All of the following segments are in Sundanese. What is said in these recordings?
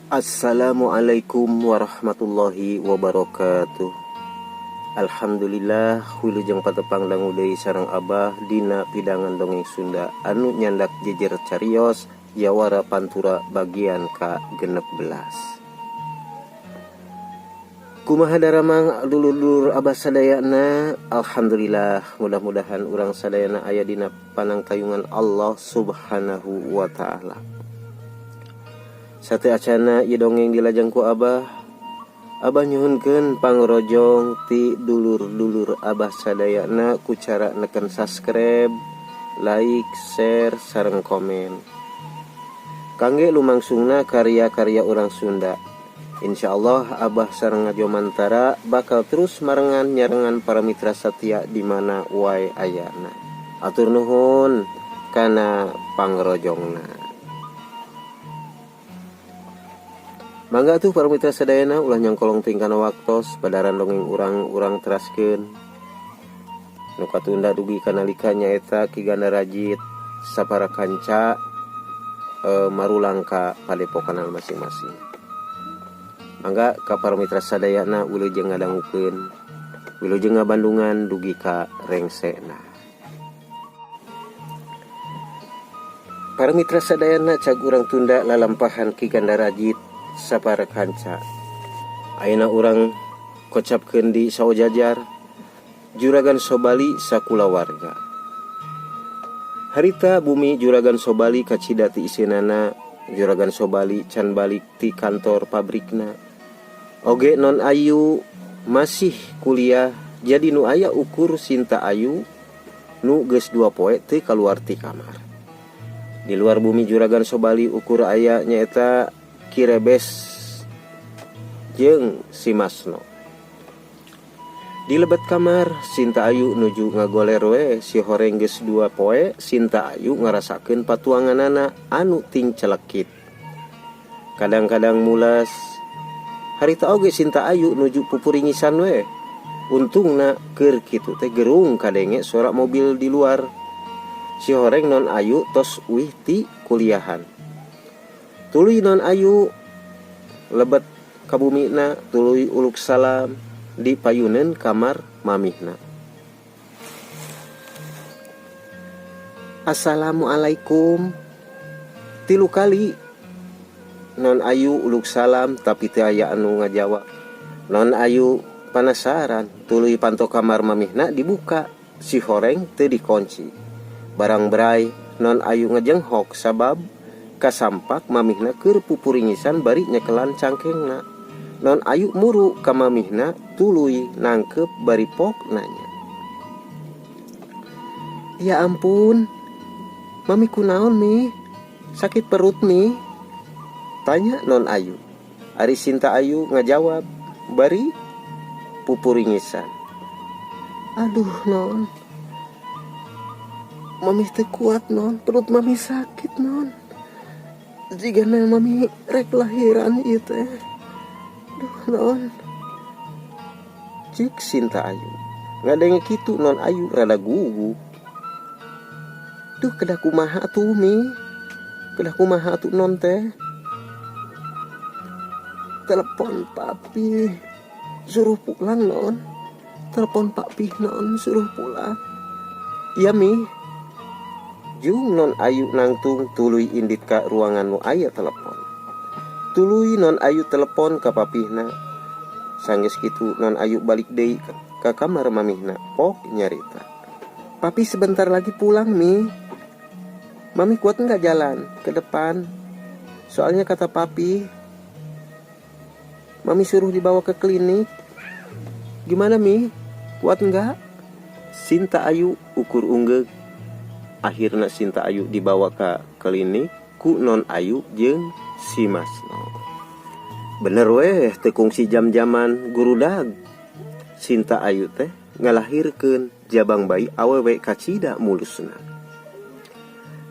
Assalamualaikum warahmatullahi wabarakatuh. Alhamdulillah wilujeng patepang dangu deui sareng Abah dina pidangan dongeng Sunda anu nyandak jejer carios Jawara Pantura bagian ka 16. Kumaha daramang dulur-dulur Abah sadayana? Alhamdulillah, mudah-mudahan urang sadayana aya dina panangtayungan Allah Subhanahu wa taala. Sate acana ieu dongeng dilajeng ku Abah. Abah nyuhunkeun pangrojong ti dulur-dulur Abah sadayana ku cara neken subscribe, like, share, sareng komen. Kangge lumangsungna karya-karya urang Sunda. Insyaallah Abah sareng Ngajomantara bakal terus marengan nyarengan para mitra setia di mana wae ayana. Atur nuhun kana pangrojongna. Mangga tuh para mitra sadayana ulah nyangkolong teuing kana waktos badaran dongeng urang-urang teraskeun. Nu katunda dugi kana nalika nyaeta Ki Gandarajit sapara kanca marulang ka padepokan masing-masing. Mangga ka para mitra sadayana wilujeng ngadangukeun, wilujeng ngabandungan dugi ka rengsena. Para mitra sadayana cag urang tunda lalampahan Ki Gandarajit sapara kanca. Ayeuna urang kocapkeun di saojajar Juragan Sobali sakulawarga. Harita bumi Juragan Sobali kacida ti iseunana. Juragan Sobali can balik ti kantor pabrikna. Oge Non Ayu masih kuliah, jadi nu aya ukur Sinta Ayu nu geus 2 poe teu kaluar ti kamar. Di luar bumi Juragan Sobali ukur aya nyaeta Kirebes jeung si Masno. Di lebet kamar Sinta Ayu nuju ngagoler we si horeng geus 2 poe. Sinta Ayu ngarasakeun patuanganana anu ting celekit. Kadang-kadang mulas. Harita oge Sinta Ayu nuju pupuringisan we. Untungna keur kitu teh gerung kadenge suara mobil di luar. Si horeng Non Ayu tos uih ti kuliahan. Tuluy Non Ayu lebet ka bumina, tuluy uluk salam di payuneun kamar mamihna. Assalamualaikum. 3 kali Non Ayu uluk salam tapi teu aya anu ngajawab. Non Ayu panasaran, tuluy panto kamar mamihna dibuka, si horeng teu dikunci. Barang berai Non Ayu ngejenghok sabab kasampak mamihna keur pupuringisan bari nyekelan cangkengna. Non Ayu muru ka mamihna tuluy nangkep bari pok nanya. Ya ampun, mami kunaon mi? Sakit perut mi? Tanya Non Ayu. Ari Sinta Ayu ngajawab bari pupuringisan. Aduh Non, mami teu kuat Non, perut mami sakit Non. Jigana mami rek lahiran ieu teh. Duh Non. Cik Sinta Ayu. Ngadenge kitu Non Ayu rada gugup. Duh kedah kumaha atuh mi? Kedah kumaha atuh Non teh? Telepon papi suruh pulang Non. Telepon papi Non suruh pulang. Iya mi. Jung Non Ayu nangtung tuluy indit ka ruangan nu aya telepon. Tuluy Non Ayu telepon ka papihna. Sanggeus kitu Non Ayu balik deui ka kamar mamihna pok nyarita. Papi sebentar lagi pulang mi. Mami kuat nggak jalan ke depan? Soalnya kata papi, mami suruh dibawa ke klinik. Gimana mi? Kuat nggak? Sinta Ayu ukur unggeug. Akhirna Sinta Ayu dibawa ke klinik ku Non Ayu jeung si Masno. Bener weh teu kungsi jam-jaman gurudag. Sinta Ayu teh ngalahirkeun jabang bayi awewe kacida mulusna.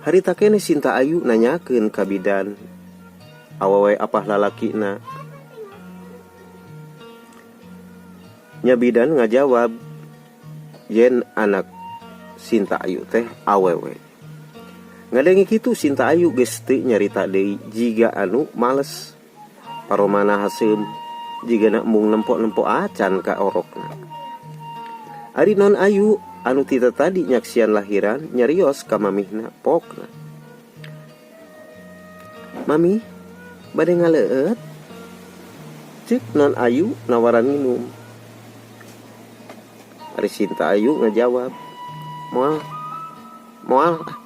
Harita keneh Sinta Ayu nanyakeun ka bidan awewe apah lalakina. Nya bidan ngajawab yen anak Sinta Ayu teh awewe. Ngadenge kitu Sinta Ayu geus teu nyarita deui jiga anu males. Paromana haseum jigana embung nempo-nempo acan ka orokna. Ari Non Ayu anu ti tatadi nyaksian lahiran nyarios ka mamihna pokna. Mami, bade ngaleueut? Ceuk Non Ayu nawaran nginum. Ari Sinta Ayu ngajawab, Moal, moal ah.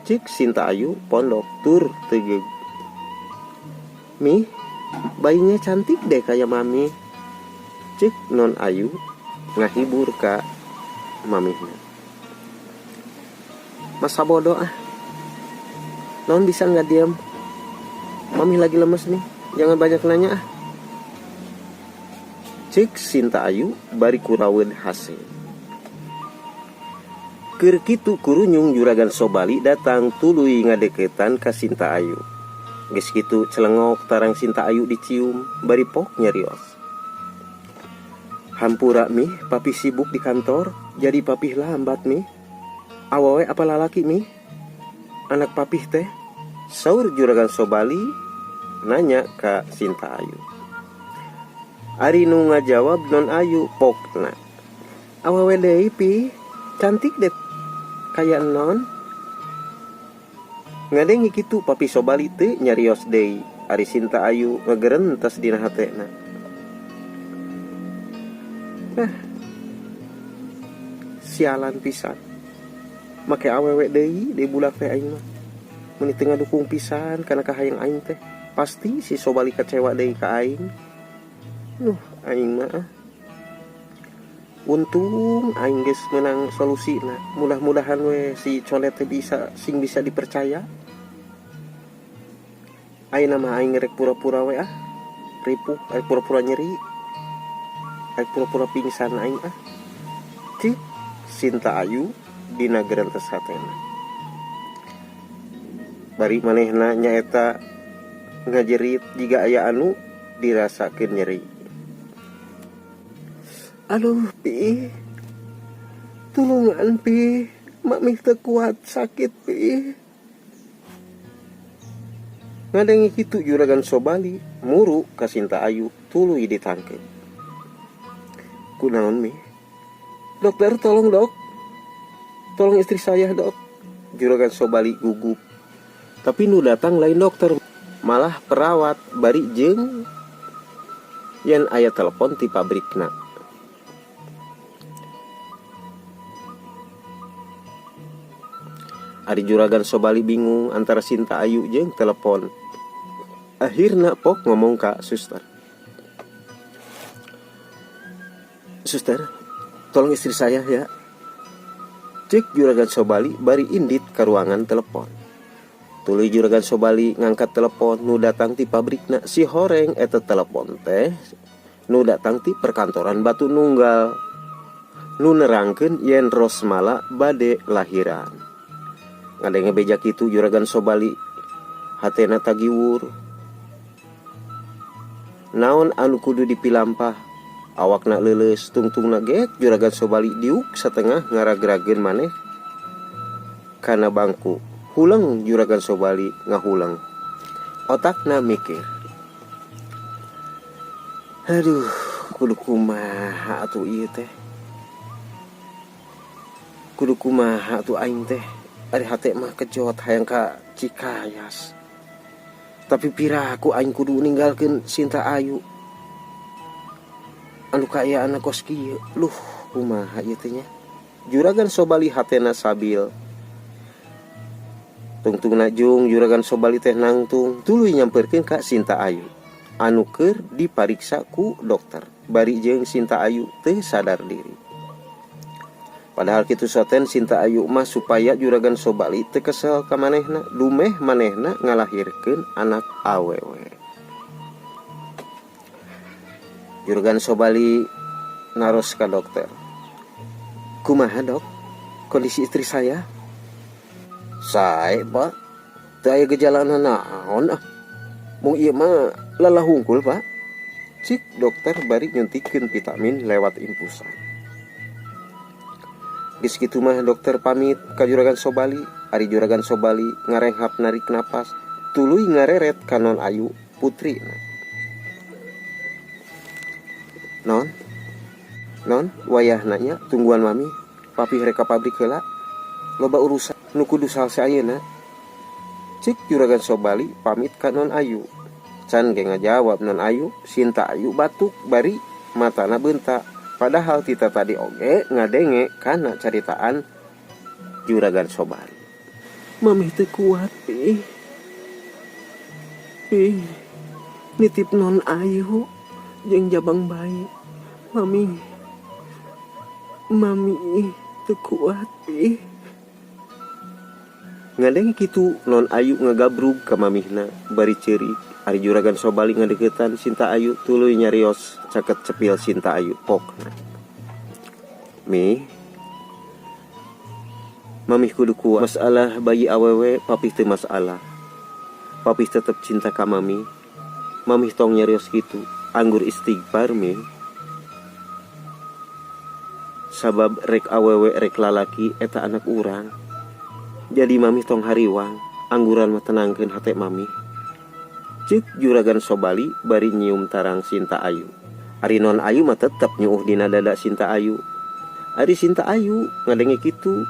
Ceuk Sinta Ayu pondok tur teugeug. Mi, bayinya cantik deh kayak mami. Ceuk Non Ayu ngahibur ka mamihna. Masa bodoh ah. Non bisa nggak diam? Mami lagi lemes nih, jangan banyak nanya ah. Ceuk Sinta Ayu bari kuraweun hase. Keur kitu kurunyung Juragan Sobali datang tuluy ngadeukeutan ka Sinta Ayu. Geus kitu celengok tarang Sinta Ayu dicium bari pok nyarios. Hampura mih, papih sibuk di kantor, jadi papih lambat mih. Awewe apa lalaki mih? Anak papih teh? Saur Juragan Sobali nanya ka Sinta Ayu. Ari nu ngajawab Non Ayu pokna. Awewe deui pi, cantik deh kaya non. Ngadenge kitu papi Sobali teu nyarios deui. Ari Sinta Ayu ngagerentes dina hatena. Nah, sialan pisan. Make awewe deui di budak teh aing mah. Meuni teu ngadukung pisan kana kahayang aing teh. Pasti si Sobali kecewa deui ka aing. Nuh, aing mah ah. Untung aing geus meunang solusina. Mudah-mudahan we si Colet teh bisa sing bisa dipercaya. Ayeuna mah aing rek pura-pura we ah. Ripuh, rek pura-pura nyeri. Rek pura-pura pingsan aing ah. Cik Sinta Ayu dina gerentes hatena. Bari manehna nyaeta ngajerit jiga aya anu dirasakeun nyeri. Aduh pi, tulungan pi, mami teu kuat sakit pi. Ngadenge kitu Juragan Sobali muru ka Sinta Ayu tuluy ditangkeub. Kunaon mi? Dokter tolong dok, tolong istri saya dok. Juragan Sobali gugup. Tapi nu datang lain dokter, malah perawat bari jeung yen aya telepon ti pabrikna. Ari Juragan Sobali bingung antara Sinta Ayu jeung telepon. Akhirna pok ngomong ka suster. Suster, tolong istri saya ya. Cek Juragan Sobali bari indit ka ruangan telepon. Tuluy Juragan Sobali ngangkat telepon nu datang ti pabrikna si horeng eta telepon teh nu datang ti perkantoran Batu Nunggal. Nu nerangkeun yen Rosmala bade lahiran. Ngadenge beja kitu Juragan Sobali hatena tagiwur. Naon anu kudu dipilampah? Awakna leuleus tungtungna geek Juragan Sobali diuk satengah ngaragrageun maneh kana bangku. Huleng Juragan Sobali ngahuleng. Otakna mikir. Aduh, kudu kumaha atuh ieu teh? Kudu kumaha atuh aing teh? Ari hate mah kejot hayang ka Cikayas. Tapi piraku aing kudu ninggalkeun Sinta Ayu. Anu kaayaan kos kieu. Luh, kumaha ieu teh nya? Juragan Sobali hatena sabil. Tungtungna jung Juragan Sobali teh nangtung tuluy nyamperkeun ka Sinta Ayu. Anu keur dipariksa ku dokter. Bari jeung Sinta Ayu teu sadar diri. Padahal kitu soten Sinta Ayu mah supaya Juragan Sobali teu kesel ka manehna, dumeh manehna ngalahirkeun anak awewe. Juragan Sobali naros ka dokter. Kumaha dok? Kondisi istri saya? Sae pak, teu aya gejala naon ah. Mung ieu mah lelah hungkul pak. Cik dokter bari nyuntikeun vitamin lewat infusan. Geus kitu mah dokter pamit ka Juragan Sobali. Ari Juragan Sobali ngarenghap narik napas, tuluy ngareret ka Non Ayu putrina. Non? Non, wayahna nya tungguan mami, papih rek ka pabrik heula. Loba urusan nu kudu salse ayeuna. Cek Juragan Sobali pamit ka Non Ayu. Can ge ngajawab Non Ayu, Sinta Ayu batuk bari matana beunta. Padahal ti tatadi oge ngadenge kana caritaan Juragan Sobali. Mamih teu kuat, Pih. Pih, nitip Non Ayu jeung jabang bayi. Mami, mami teu kuat, Pih. Ngadenge kitu Non Ayu ngagabrug ka mamihna bari ceurik. Ari Juragan Sobali ngadeukeutan Sinta Ayu tuluy nyarios caket cepil Sinta Ayu pokna. Mi, mamih kudu kuat. Masalah bayi awewe papih teu masalah. Papih tetep cinta ka mami. Mamih tong nyarios kitu, anggur istighfar mi. Sabab rek awewe rek lalaki eta anak urang. Jadi mamih tong hariwang, angguran mah tenangkeun hate mamih. Cek Juragan Sobali bari nyium tarang Sinta Ayu. Ari Non Ayu mah tetep nyuuh dina dada Sinta Ayu. Ari Sinta Ayu ngadenge kitu,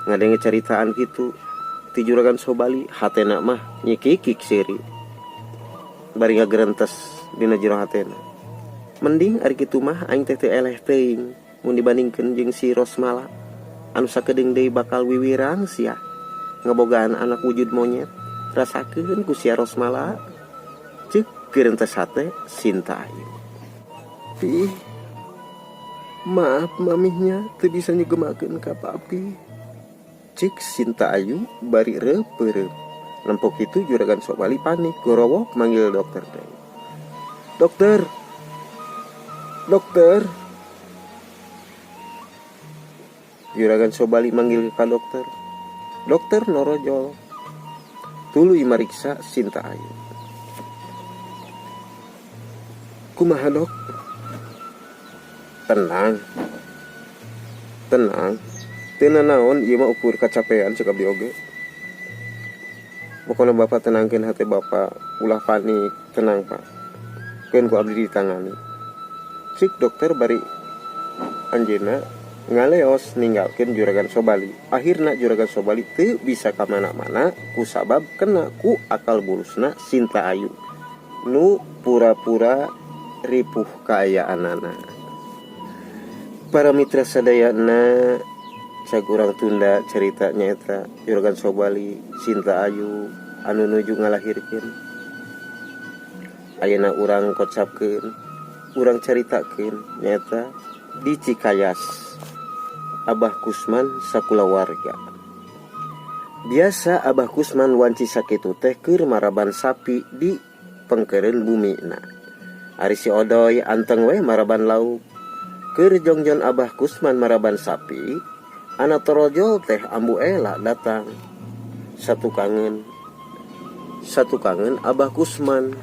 ngadenge caritaan kitu ti Juragan Sobali hatena mah nyikikik seuri. Bari ngagerentes dina jero hatena. Mending ari kitu mah aing teh teu eleh teuing mun dibandingkeun jeung si Rosmala anu sakedeung deui bakal wiwirang sia ngabogaan anak wujud monyet. Rasakeun ku sia Rosmala. Cek gerentes hate Sinta Ayu. Pi, maaf mamihnya teu bisa nyugemakeun ka papi. Cek Sinta Ayu bari reupeureup. Nempok itu Juragan Sobali panik gorowok manggil dokter teh. Dokter, dokter. Juragan Sobali manggil ka dokter. Dokter norojol. Tuluy mariksa Sinta Ayu. Kumaha dok? Tenang. Tenang. Teu nanaon ieu mah ukur kacapean cek abdi oge. Pokona bapak tenangkeun hate bapak, ulah panik, tenang pak. Keun ku abdi ditangani. Cik dokter bari anjeunna ngaleos ninggalkeun Juragan Sobali. Akhirna Juragan Sobali teu bisa ka mana-mana kusabab kena ku akal bulusna Sinta Ayu nu pura-pura ripuh kaayaanana. Para mitra sadayana, cag urang tunda cerita nyaeta Juragan Sobali Sinta Ayu anu nuju ngalahirkeun. Ayeuna urang kocapkeun, urang caritakeun nyaeta di Cikayas Abah Kusman sakulawarga. Biasa Abah Kusman wanci sakitu teh keur maraban sapi di pengkeureun bumina. Ari si Odoy anteng we maraban lauk. Keur jongjon Abah Kusman maraban sapi, anak torojol teh Ambu Ela datang. Satu kangen, satu kangen Abah Kusman.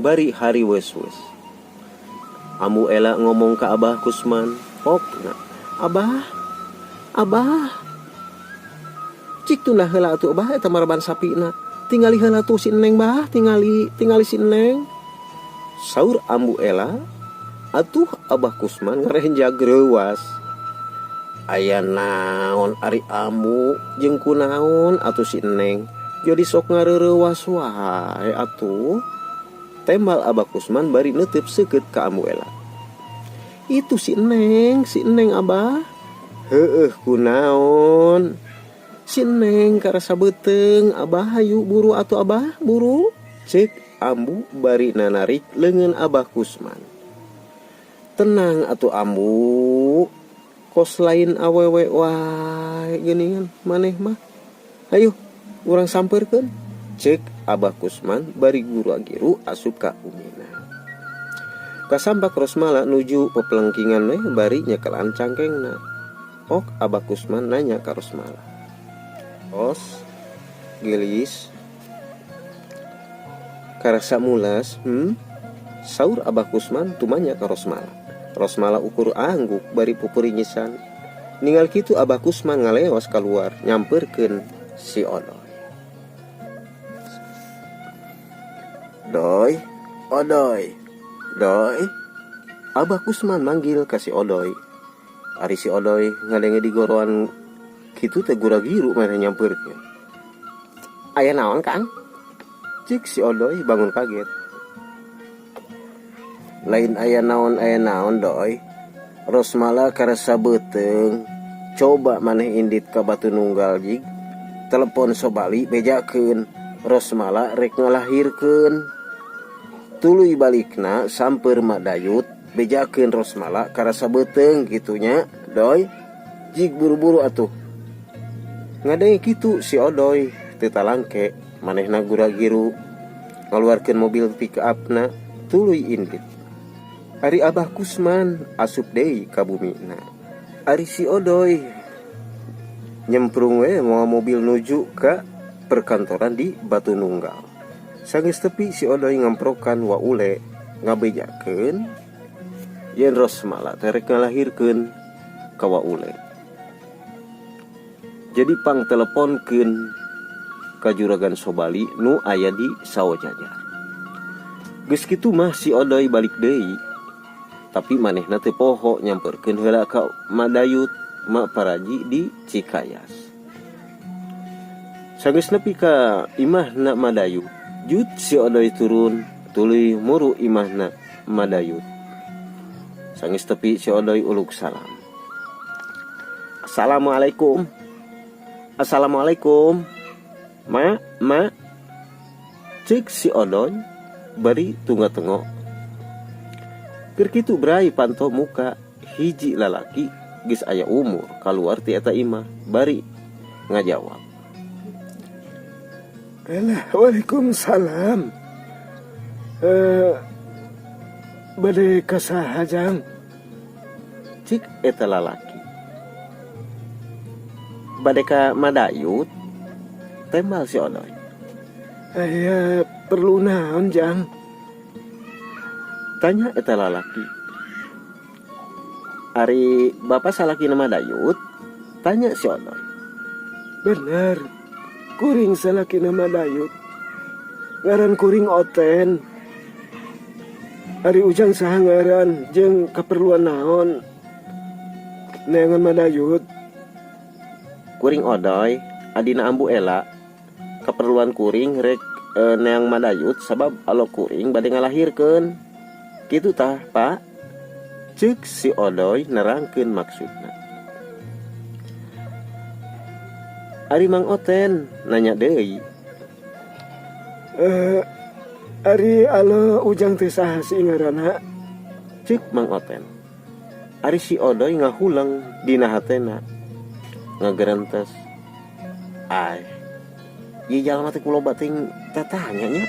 Bari hari wes-wes. Ambu Ela ngomong ke Abah Kusman, pokna, Abah, Abah, cik tunda heula atuh Abah eta maraban sapina. Tingali heula tuh si Neng bah, tingali, tingali si Neng. Saur Ambu Ela, atuh Abah Kusman ngarenjag reuwas. Aya naon ari Ambu jeung kunaon atuh si Neng. Jadi sok ngareurewas wae atuh. Tembal Abah Kusman bari neuteub seukeut ka Ambu Ela. Itu si Neng, si Neng Abah. Heueuh kunaon? Si Neng karasa beuteung, Abah hayu buru atuh Abah, buru. Ceuk Ambu bari nanarik leungeun Abah Kusman. Tenang atuh Ambu. Kos lain awewe wae geuningan maneh mah. Hayu urang sampeurkeun. Ceuk Abah Kusman bari gura-giru asup ka umina. Kasambak Rosmala nuju pepelengkingan we bari nyekelan cangkengna. Ok Abah Kusman nanya ka Rosmala. Ros, gelis, karasa mulas, Saur Abah Kusman tumanya ka Rosmala. Rosmala ukur angguk bari pupurinyisan. Ningal kitu Abah Kusman ngaleos kaluar nyamperkeun si Odoy. Doi, Odoy, Doi. Abah Kusman manggil ka si Odoy. Ari si Odoy ngadenge digoroan kitu teh gura-giru maneh nyampeurkeun. Aya naon, Kang? Cik si Odoy bangun kaget. Lain aya naon aya naon, Doi. Rosmala karasa beuteung. Coba maneh indit ka Batu Nunggal jig. Telepon Sobali bejakeun Rosmala rek ngalahirkeun. Tuluy balikna samper Mak Dayut bejakeun Rosmala karasa beuteung kitu nya, Doi. Jig buru-buru atuh. Ngadenge kitu si Odoy teu talangke manehna gura-giru ngaluarkeun mobil pick up-na tuluy indit. Ari Abah Kusman asup deui ka bumina. Ari si Odoy nyemprung we mawa mobil nuju ka perkantoran di Batu Nunggal. Sanggeus tepi si Odoy ngamprokan Wa Ule ngabejakeun yen Rosmala teh rek ngalahirkeun ka Wa Ule. Jadi pang teleponkeun ka Juragan Sobali nu aya di Sawojajar. Geus kitu mah si Odoy balik deui. Tapi manehna teu poho nyamperkeun heula ka Madayut Mak Paraji di Cikayas. Sanggeus nepi ka imahna Madayut, jut si Odoy turun tuluy muru imahna Madayut. Sanggeus tepi si Odoy uluk salam. Assalamualaikum. Assalamualaikum. Ma, ma. Cek si Odoy bari tunga-tengok. Keur kitu bray panto muka hiji lalaki geus aya umur kaluar ti eta imah bari ngajawab. Alah, waalaikumsalam. Bade ka saha, Jang? Cik eta lalaki. Bade ka Madayut, tembal si Odoy. Aya perlu naon, Jang? Tanya eta lalaki. Ari bapak salakina Madayut? Tanya si Odoy. Bener, kuring salakina Madayut. Ngaran kuring Oten. Ari Ujang saha ngaran jeung kaperluan naon? Neangan Madayut. Kuring Odoy, adina Ambu Ela. Keperluan kuring rek neang Madayut sabab alo kuring bade ngalahirkeun. Kitu tah, Pak. Ceuk si Odoy nerangkeun maksudna. Ari Mang Oten nanya deui. Ari alo Ujang teh saha sih ngaranna? Ceuk Mang Oten. Ari si Odoy ngahuleng dina hatena. Ngagerentes. Ai. Ieu jalma teh kuloba teuing tatanya nya.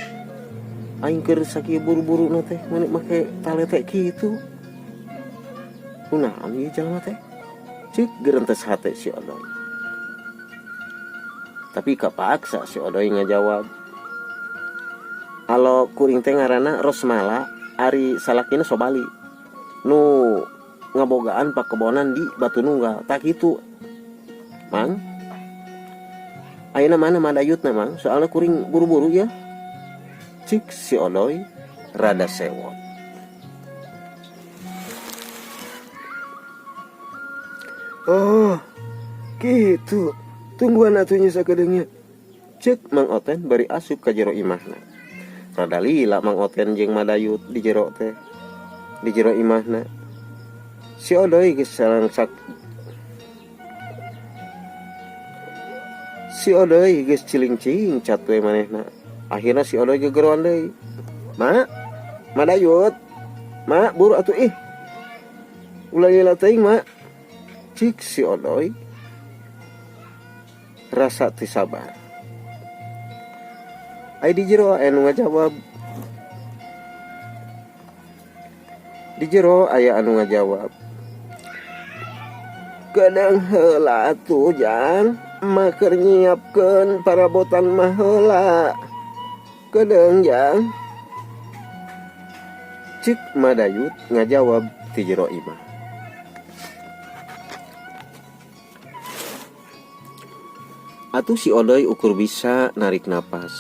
Aing keur sakieu buru-buruna teh meuni make talete kitu. Kunaon ieu jalma teh? Ceuk gerentes hate si Odoy. Tapi kapaksa si Odoy ngajawab. Alo kuring teh ngaranna Rosmala, ari salakina Sobali. Nu ngabogaan pakebonan di Batu Nunggal. Tak kitu. Mang. Ayeuna mana Madayutna, Mang? Soalna kuring buru-buru ya. Cik si Odoy rada sewot. Oh, gitu. Tungguan atuh nya sakedeungnya. Cek Mang Oten bari asup ka jero imahna. Rada lila Mang Oten jeung Madayut di jero teh. Di jero imahna. Si Odoy geus salangsak. Si Odoy geus ciling-ciling cat we manehna. Akhirna si Odoy gegeroan deui. Ma, Madayut. Ma, buru atuh ih. Ulah lila teuing, Ma. Cik si Odoy rasa teu sabar. Ai di jero aya anu ngajawab. Di jero aya anu ngajawab. Kadang heula atuh, Jang. Emak keur nyiapkeun parabotan mah heula. Kedeung, Jang. Cik Madayut ngajawab ti jero imah. Atuh si Odoy ukur bisa narik napas.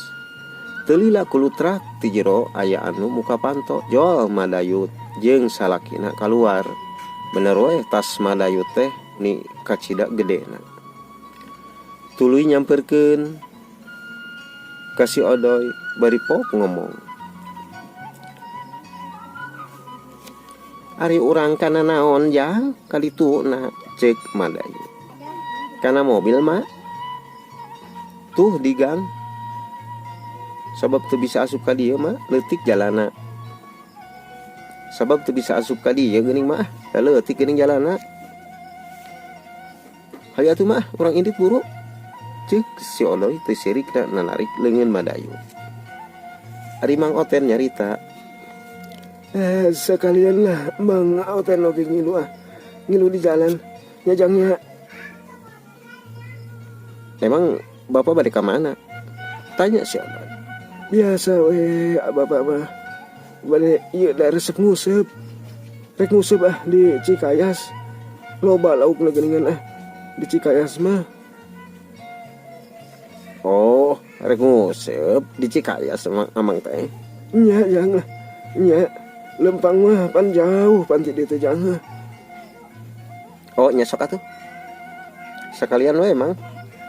Teu lila kulutrak ti jero aya anu muka panto jol Madayut jeung salakina kaluar. Bener we tas Madayut teh ni kacida gedena. Tuluy nyamperkeun ka si Odoy bari pok ngomong. Ari urang kana naon jang kalituna cek Madayut. Kana mobil mah tuh di gang. Sabab teu bisa asup ka dieu mah leutik jalana. Sabab teu bisa asup ka dieu geuning mah da leutik geuning jalana. Hayu atuh mah urang indit buru. Cek si Odoy teu sirikna nanarik leungeun Madayut. Ari Mang Oten nyarita. Sekalian lah Mang Oten oge ngilu ah. Ngilu di jalan nyajangnya. Emang bapak balik ke mana? Tanya si Odoy. Biasa we bapak mah. Bade ieu da resep nguseup. Rek nguseup ah di Cikayas. Loba laukna geuningan ah di Cikayas mah. Oh, rek nguseup di Cikayas amang teh. Nya jang lah. Nya lempang mah pan jauh pan ti dieu teh jang. Oh, nya sok atuh. Sekalian we mang.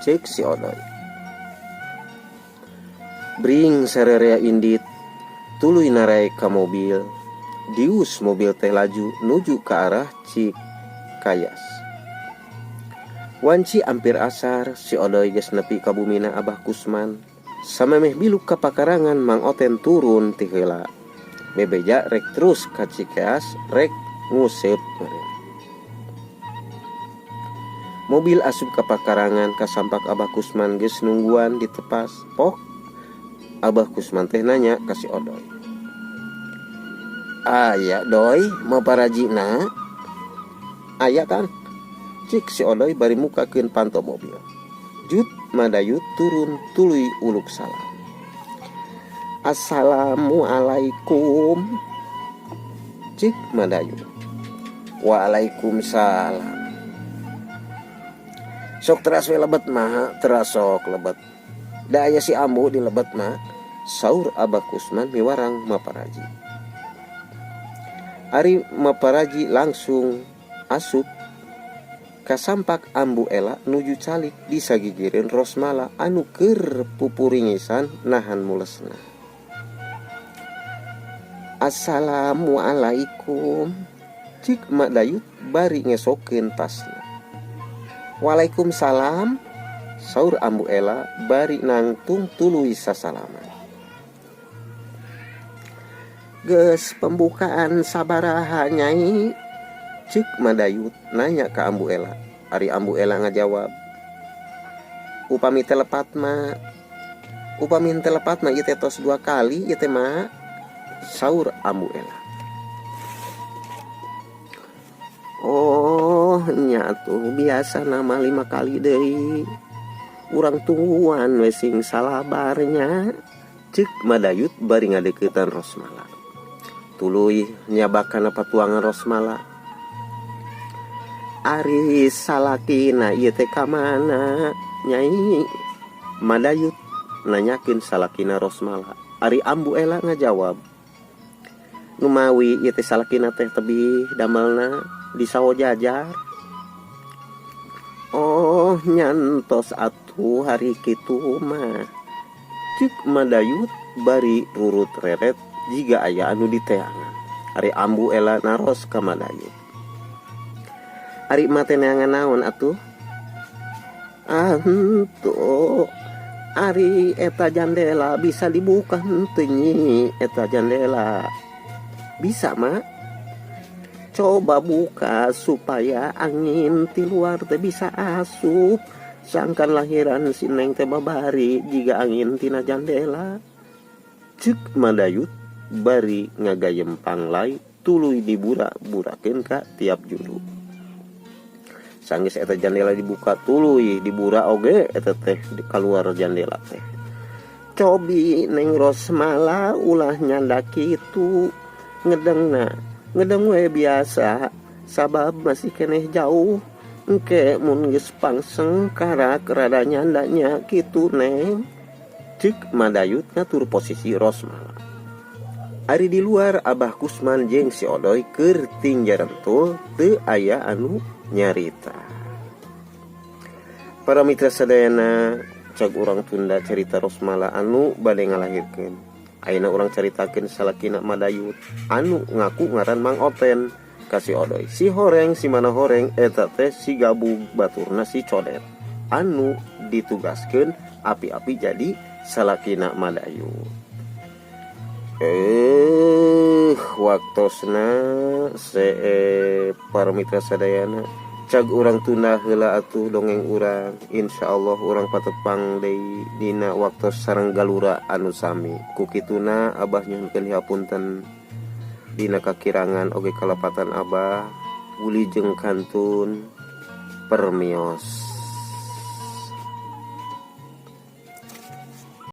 Cek si Odoy. Bring sarerea indit tuluy naraek ka mobil. Dius mobil teh laju nuju ka arah Cikayas. Wanci ampir asar si Odoy geus nepi ka bumina Abah Kusman. Samemeh biluk ka pakarangan Mang Oten turun ti heula. Bebeja rek terus ka Cikeas rek nguseup meureun. Mobil asup ka pakarangan kasampak Abah Kusman geus nungguan di tepas. Pok Abah Kusman teh nanya ka si Odoy. Aya Doy maparajina? Aya kan? Cik si Odoy bari mukakeun panto mobil. Jut Madayut turun tuluy uluk salam. Assalamualaikum. Cik Madayut. Waalaikumsalam. Sok teras we lebet mah, teras sok lebet. Da aya si ambu di lebet mah. Saur Abah Kusman miwarang maparaji. Ari maparaji langsung asup kasampak ambu Ela nuju calik disagigireun Rosmala anu keur pupuringisan nahan mulesna. Assalamualaikum. Cik Mak Dayut bari ngesokeun tasna. Waalaikumsalam. Saur ambu Ela bari nangtung tuluy sasalaman. Geus pembukaan sabaraha nyai? Cek Madayut nanya ka ambu Ela. Ari ambu Ela ngajawab, upami teh lepat mah, upami teh lepat mah ieu teh tos 2 kali ieu teh mah. Saur ambu Ela. Oh nya tuh biasa nama 5 kali deui. Urang tungguan we sing salabarnya. Cek Madayut bari ngadeuketan Rosmala. Tuluy nyabakan patuangan Rosmala. Ari salakina ieu teh ka mana nyai? Madayut nanyakeun salakina Rosmala. Ari ambu Ela ngajawab, numawi ieu teh salakina teh tebih damelna di sawo jajar. Oh nyantos atuh hari kitu mah. Cek Madayut bari rurut reret jiga aya anu diteangan. Ari ambu Ela naros ka Madayut. Ari mate neangan naon atuh? Antu ari eta jandela bisa dibuka henteu nyi? Eta jandela bisa mak? Coba buka supaya angin ti luar teh bisa asup. Sangkan lahiran si neng teh babari jiga angin tina jandela. Cek Madayut bari ngagayem panglai tuluy dibura-burakeun ka tiap juru. Sanggeus eta jandela dibuka tuluy dibura oge eta teh kaluar jandela teh. Cobi neng Rosmala ulah nyanda kitu ngedengna. Ngedeng we biasa sabab masih keneh jauh. Engke mun geus pangseng karak rada nyandanya kitu neng. Ceuk Madayut ngatur posisi Rosmala. Ari di luar Abah Kusman jeung si Odoy keur tingjarentul teu aya anu nyarita. Para mitra sadayana, cag urang tunda carita Rosmala anu bade ngalahirkeun. Ayeuna urang caritakeun salakina Madayut anu ngaku ngaran Mang Oten ka si Odoy. Si horeng si mana horeng eta teh si Gabug baturna si Codet anu ditugaskeun api-api jadi salakina Madayut. Waktosna para mitra sadayana, cag urang tunda heula atuh dongeng urang. Insyaallah urang patepang deui dina waktos sareng galura anu sami. Ku kituna Abah nyuhunkeun hapunten dina kakirangan oge kalepatan Abah. Wilujeng kantun, permios.